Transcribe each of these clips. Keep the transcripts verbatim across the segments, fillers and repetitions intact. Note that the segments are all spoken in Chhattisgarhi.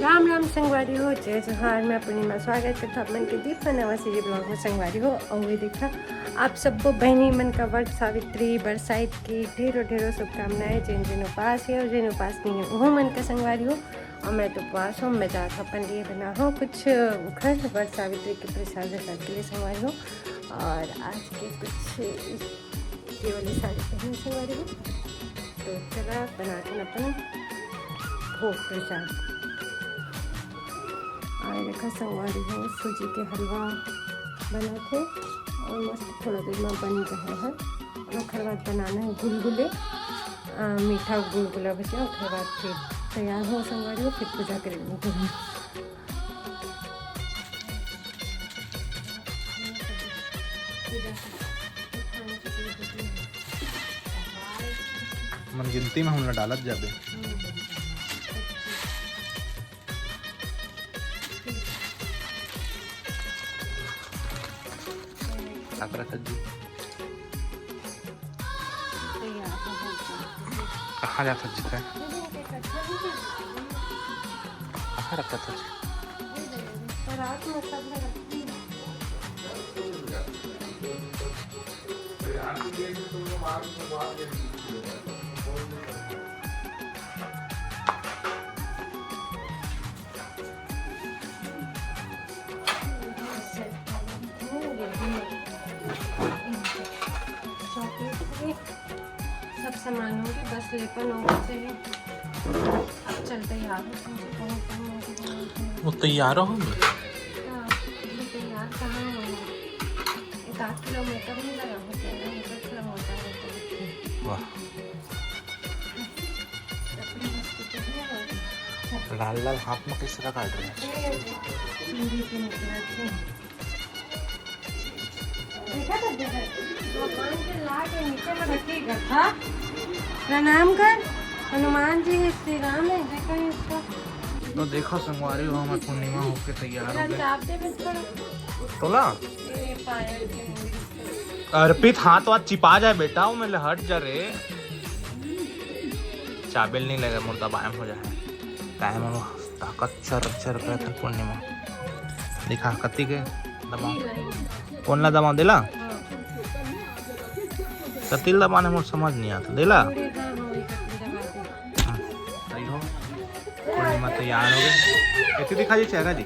राम राम संगवारी हो, जय जोहार। मैं पूर्णिमा स्वागत करता आप मन के दीप नवा सीरी ब्लॉग में संगवारी हो। और ये देखा आप सबको बहनी मन का वट सावित्री बरसाइत के ढेरों ढेरों शुभकामनाएं। जिन जिन उपास है और जिन उपास नहीं है वो मन का संगवारी हो। और मैं तो उपवास हूँ, मैं जात अपन लिए बना हूँ कुछ उखर वट सावित्री के प्रसाद प्रसाद के लिए संगवारी हो। और आज के कुछ इस ये वाली साड़ी पहनी संगवारी हो। तो चला बनाते हैं अपन भोग प्रसाद। आए रखा संगवारी हो, सूजी के हलवा बना थे और मस्त थोड़ा देर में बन रहा है। और ओखर बाद बनाना है गुलगुले, आ, मीठा गुलगुला बचा, ओखर बाद फिर तैयार हो संगवारी हो, फिर पूजा करेंगे। मन गिनती में हमला डालत जाबे। काकरा सब्जी। कहाँ जाता जी तै? कहाँ रखा था जी? सब सामान हो गए, बस लेपन हो गए। अब चलते यार, वो तैयार हो गए। हाँ, ये तैयार कहाँ हो? एक आध किलो मेकअप नहीं लगा होता है, मेकअप लगा होता है। वाह। लाल लाल हाथ में किस तरह काट रहे हैं? प्रणाम कर, हनुमान जी है, श्री राम है, देखो इसको। तो देखो संगवारी हो, हमार पूर्णिमा होके तैयार हो गए। तोला अर्पित, हाथ वाथ चिपा जाए बेटा, वो मेरे हट जा रे। चाबेल नहीं लगे, मुर्दा बायम हो जाए। काहे मन ताकत चर चर करत हन पूर्णिमा। देखा कति के दबाओ। कौन ला दबाओ देला? कति ला दबाने मोर समझ नहीं आता। देला? हाँ, सही हो। पूर्णिमा तैयार हो गए। कैसे दिखा जी चेहरा जी?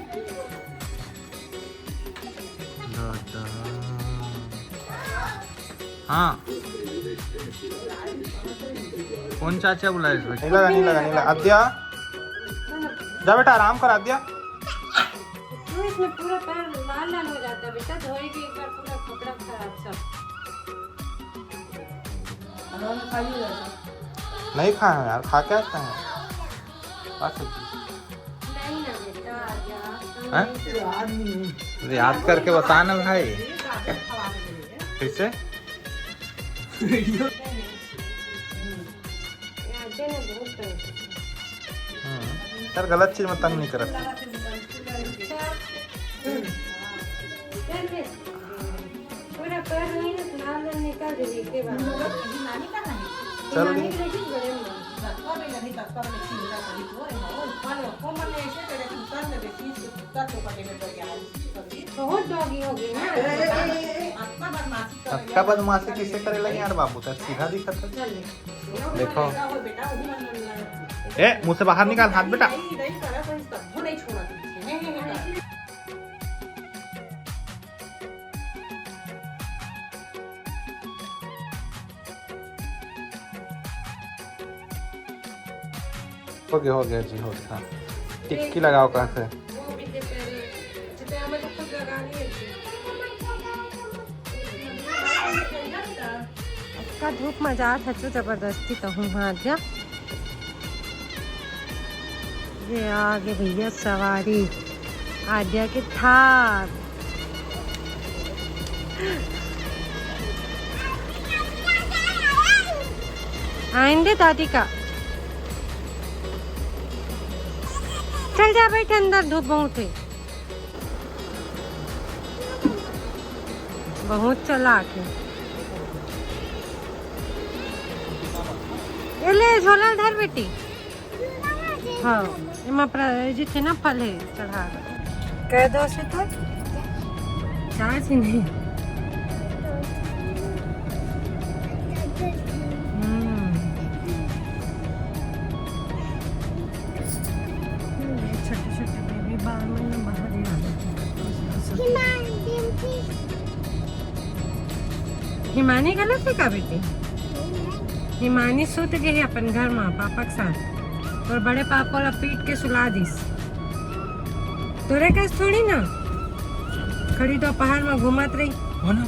दादा। हाँ। कौन चाचा बुलाए इसको? नहीं लगा, नहीं लगा, नहीं लगा। आद्या, जा बेटा, आराम कर आद्या। क्यों इसमें पूरा पैर लाल लाल हो जाता है बेटा, धोएगी एक बार पूरा कपड़ा खराब सब। नहीं खाया यार, खा के आता है। खा सकती। नहीं ना बेटा, याद तो हैं? नहीं। याद नहीं है। याद करके बता ना भाई। कैसे? यादें ना बहुत तंग करती हैं। हम्म। सर, गलत चीज में तंग नहीं करत। अच्छा। पूरा कर रही है, लाल लाल निकाल दे, देखे बाबू। चल। नानी के देखी बड़े में। बहुत डॉगी हो गई ना। अतका बदमाशी किसे करे लगे यार बाबू, तब सीधा दिखत है। चल ले। देखो। ए, मुंह से बाहर निकाल हाथ बेटा। नहीं छोड़ा। हो गया, हो गया जी, हो गया। टिक्की लगाओ कहाँ से? का धूप में जात हचो जबरदस्ती कहूँ। हाँ, आद्या, ये आगे भैया सवारी, आद्या के थार। आइन दे दादी का। चल जा बैठ अंदर, धूप बहुत है। बहुत चालाक है। ये ले झोला धर बेटी। हाँ। एमा प्र-, ये जिथे ना फल हे चढ़ा। कह दो से तो चार से नहीं। हम्म। ये छोटे छोटे बेबी बाल मन ना बाहर ही आ जाते हैं। हिमानी गलत है का बेटी? हिमानी सुत गे हे अपन घर मा पापा के साथ, तोर बड़े पापा ला पीट के सुला दिस। तोरे कस थोड़ी ना खड़ी दोपहर मा घूमत रही। हो ना?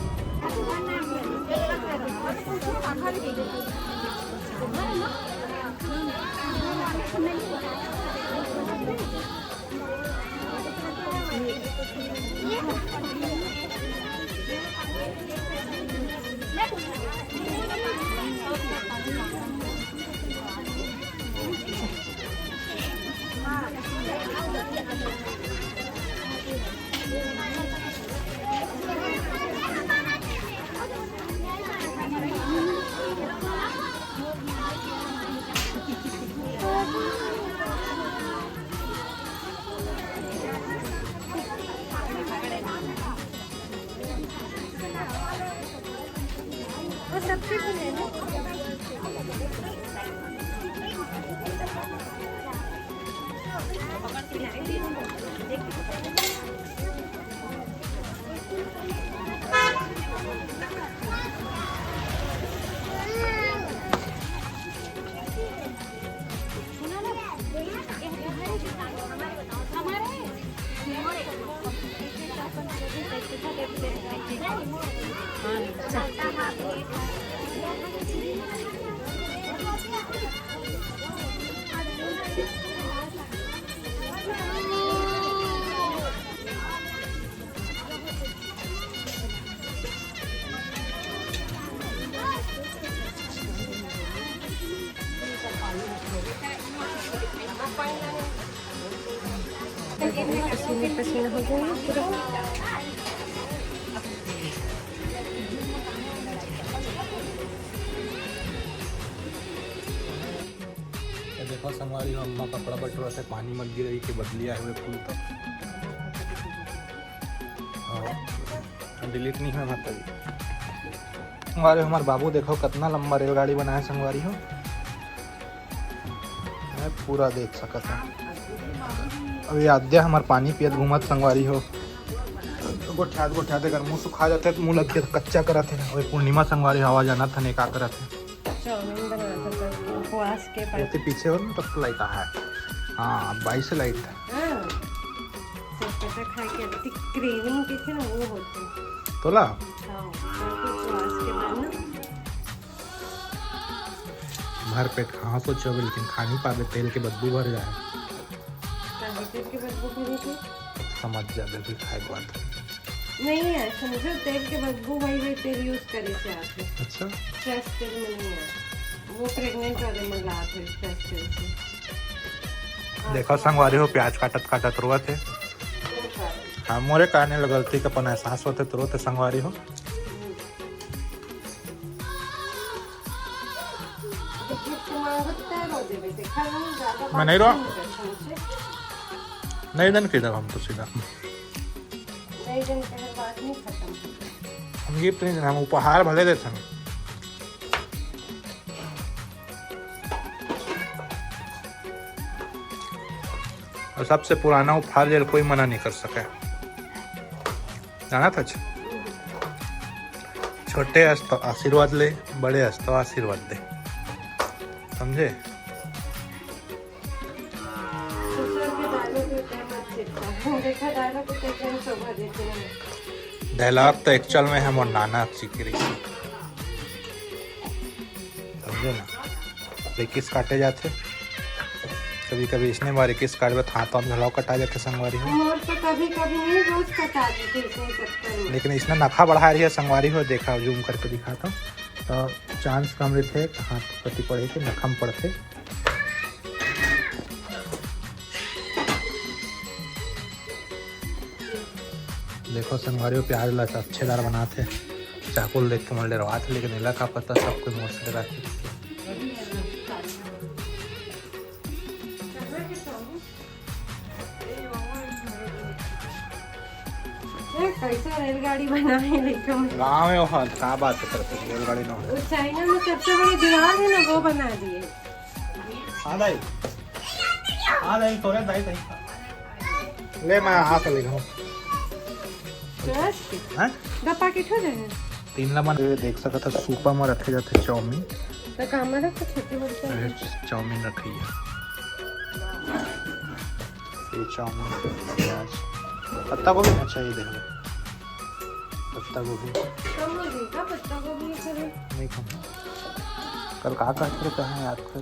पसीने पसीने हो गए हैं पूरा। ये देखो संगवारी हो, अम्मा कपड़ा बटोरत हे, पानी मत गिरही के बदली आए हुए फूल तो। हाँ, डिलीट नहीं हुआ माता जी। संगवारी हो, हमार बाबू देखो कितना लंबा रेलगाड़ी बनाए संगवारी हो। मैं पूरा देख सकत हूँ। अभी आद्या हमार पानी पियत घूमत संगवारी हो। गोठियात गोठियात एकर मुंह सुखा जाथे, मुंह लग के कच्चा करत हे। अभी पूर्णिमा संगवारी हो, आवाज आना था, नहीं का करत हे। चाउमीन बनात हे, उपवास के पास। ये पीछे हो ना, तब तो लाइक है। हाँ, बाईस से लाइक था। हाँ। चटपटा खाए के अति क्रेविंग के थे ना, वो होते। तोला? हाँ, तो उपवास के बाद ना। भर पेट खा सोचो, लेकिन खा नहीं पाबे, तेल के बदबू भर जाए। काहे तेल के बदबू भरे थे? समझ जाबे फिर खाए के बाद। नहीं है, समझो, तेल के बदबू वही, वही तेल यूज करे से आथे। अच्छा। फ्रेश तेल में नहीं है, वो प्रेग्नेंट वाले में लात है फ्रेश तेल से। देखो संगवारी हो, प्याज काटत काटत रोवत हे। वो कारण। हाँ, मोरे कारण ले गलती के अपन एहसास होथे, तो रोथे संगवारी हो। मैं नहीं रोआ। नहीं देन के हम तो सीधा। हम गिफ्ट नहीं देना, हम उपहार भले देते हैं। और सबसे पुराना उपहार जेला कोई मना नहीं कर सके। जानत हच? छोटे अस तो आशीर्वाद ले, बड़े अस तो आशीर्वाद दे। समझे? ससुर के दारू के ऊपर मत चिपका। देखा, दारू के ऊपर शोभा देते हैं। Dialogue तो actual में हम और नाना चिकरी। समझे ना? रिकिस काटे जाथे। कभी-कभी इसने बार रिकिस काटबे त हाथ वाथ घलाव कटा जाथे संगवारी हो। मोर तो कभी-कभी नहीं, रोज कटा जाथे इसने चक्कर में। लेकिन इसने नखा बढ़ा रही है संगवारी हो, देखा, zoom करके दिखाता हूँ। तो chance कम रहथे, हाथ कति पड़े के नखम पड़थे। देखो संगवारी हो, प्याज ला अच्छेदार बनाथे। चाकू ल देख के मन डेरवाथे, लेकिन एला का पता सब कोई मोर से डराथे। कैसे रेलगाड़ी बनाए लेकिन गाँव में हो, का बात करत हो, रेलगाड़ी ना हो। वो चाइना में सबसे बड़ी दीवार है ना, वो बना दिए। हाँ दाई, हाँ दाई, तोरे दाई, दाई। ले, मैं हाथ ले हूँ। हैं? दो पैकेट हो जाए। तीन ला मन, ये देख सकत ह, सूपा में रखे जाते चाउमीन। तो काम में रखो, छोटे बड़े। चाउमीन रखी है। ये चाउमीन, प्याज, पत्ता गोभी। अच्छा, ये देख लो, पत्ता गोभी। कम हो गई का पत्ता गोभी? नहीं कम। कल का कहते रहे, कहाँ याद कर।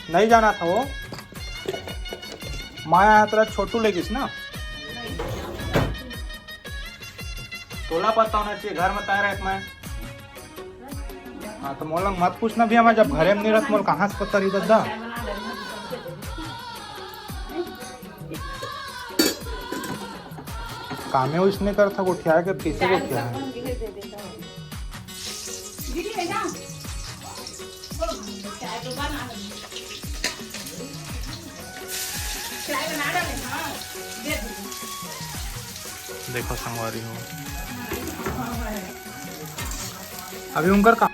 नहीं जाना था वो। मैं आया तेरा छोटू ले गिस ना। तोला पता होना चाहिए, घर में तय रहत मैं। हाँ, तो मोला मत पूछना भी, मैं जब घरे में नहीं रहत, मोला कहाँ से पता रही दादा? कामे उसने कर था, गोठिया के पीछे गोठिया है। देखो संगवारी हो, अभी उनकर काम।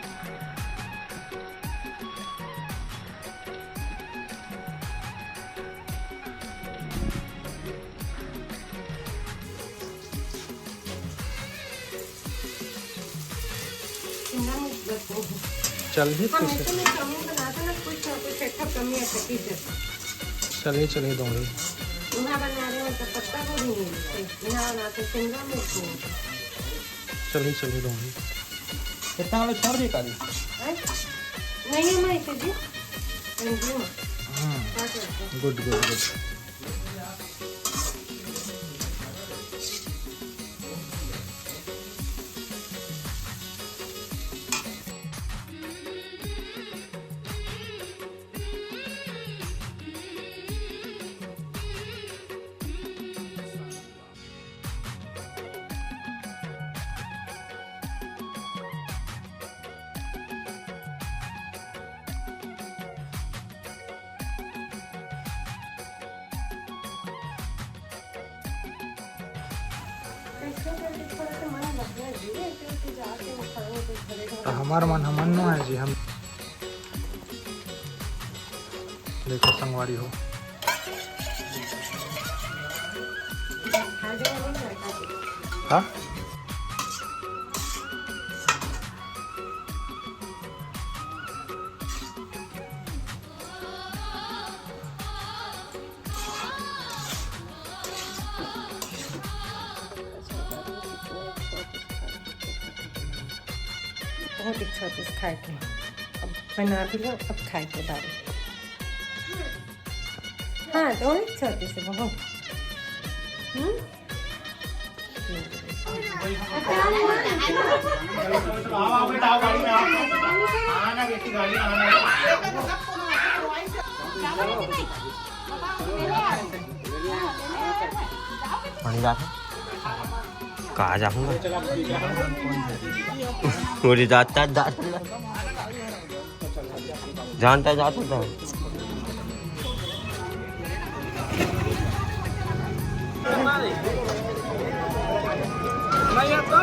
शिमला मिर्च बस नहीं है। चल ही हम कुछ। ऐसे में चाउमीन बनाते ना, कुछ ना कुछ एक कमी है, पच्चीस है। चल ही, चल ही दूंगी। यहाँ बना रहे हैं तो पत्ता गोभी नहीं है, यहाँ बनाते शिमला मिर्च नहीं है। चल ही, चल ही दूंगी। कितना वाला छोड़ दे काली? हैं? नहीं है, मैं इसे जी। हाँ जी, हाँ। हम्म। क्या करते हैं? गुड, गुड, गुड। तो हमार मन हमन नो है जी, हम देखो संगवारी हो। हाँ? बहुत इच्छा होती है खाए के। अब बना भी लो, अब खाए के बारी। हाँ, तो इच्छा होती से बहुत। हम्म? पानी जात है। कहाँ जाऊँगा? पूरी जाता है, जाता है। जानता जाता था।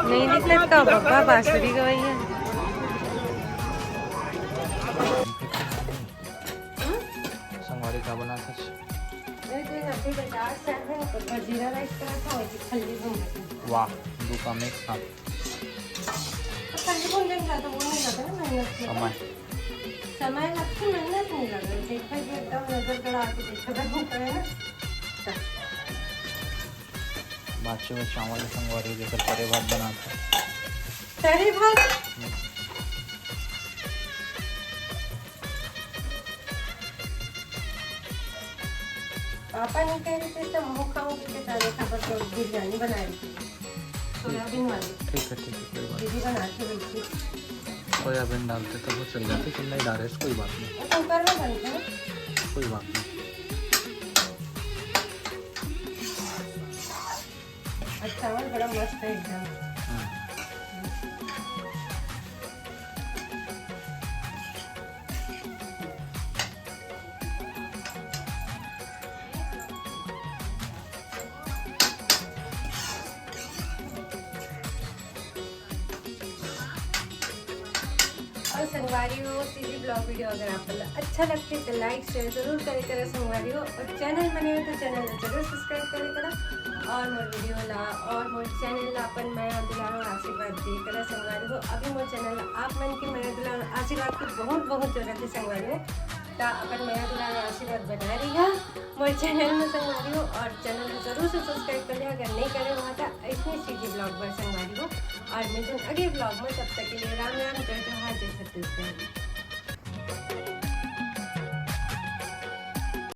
नहीं दिखत का बाबा बांसुरी गवैया। संगवारी का बना सच। अरे, तो यहाँ पे बेकार सा है, तो जीरा राइस करा था, वैसे खल्ली भून लेते हैं। वाह, दू का मिक्स था। तो खल्ली भून लेंगे, तो वो नहीं जाता ना, मेहनत से। समय। समय लगती, मेहनत नहीं लग रही। देखा कि एकदम नजर गड़ा के देखा था, वो करे ना। बाचे में चावल संगवारी जेकर तरे भात बनात है। तरे भात? हम्म। पापा नहीं कह रहे थे, तो मुँह खाओ, कि तरे खबर तो बिरयानी बना रही थी। सोयाबीन वाली। ठीक है, ठीक है, कोई बात नहीं। दीदी बना के भेजी। सोयाबीन डालते तो वो चल जाते, तुम नहीं डाल रहे, कोई बात नहीं। वो कुकर में बनते हैं। कोई बात नहीं। और चावल बड़ा मस्त है एकदम। हम्म। संगवारी हो, सीजी ब्लॉग वीडियो अगर आप मन ला अच्छा लगथे तो लाइक शेयर जरूर करे करा संगवारी हो, और चैनल बने हो तो चैनल ला जरूर सब्सक्राइब करे करा, और मोर वीडियो ला और मोर चैनल ला अपन मया दुलार और आशीर्वाद दे करा संगवारी हो। अभी मोर चैनल ला आप मन के मया दुलार और आशीर्वाद के बहुत बहुत जरूरत है संगवारी हो, तो अपन मया दुलार और आशीर्वाद बनाए रहिहा मोर चैनल में संगवारी हो, और चैनल ला जरूर से सब्सक्राइब कर लिहा अगर नहीं करे हुआ तो ऐसने सीजी ब्लॉग बर संगवारी हो। और मिलथन अगले ब्लॉग में, तब तक के लिए राम राम, जय जोहार, जय छत्तीसगढ़।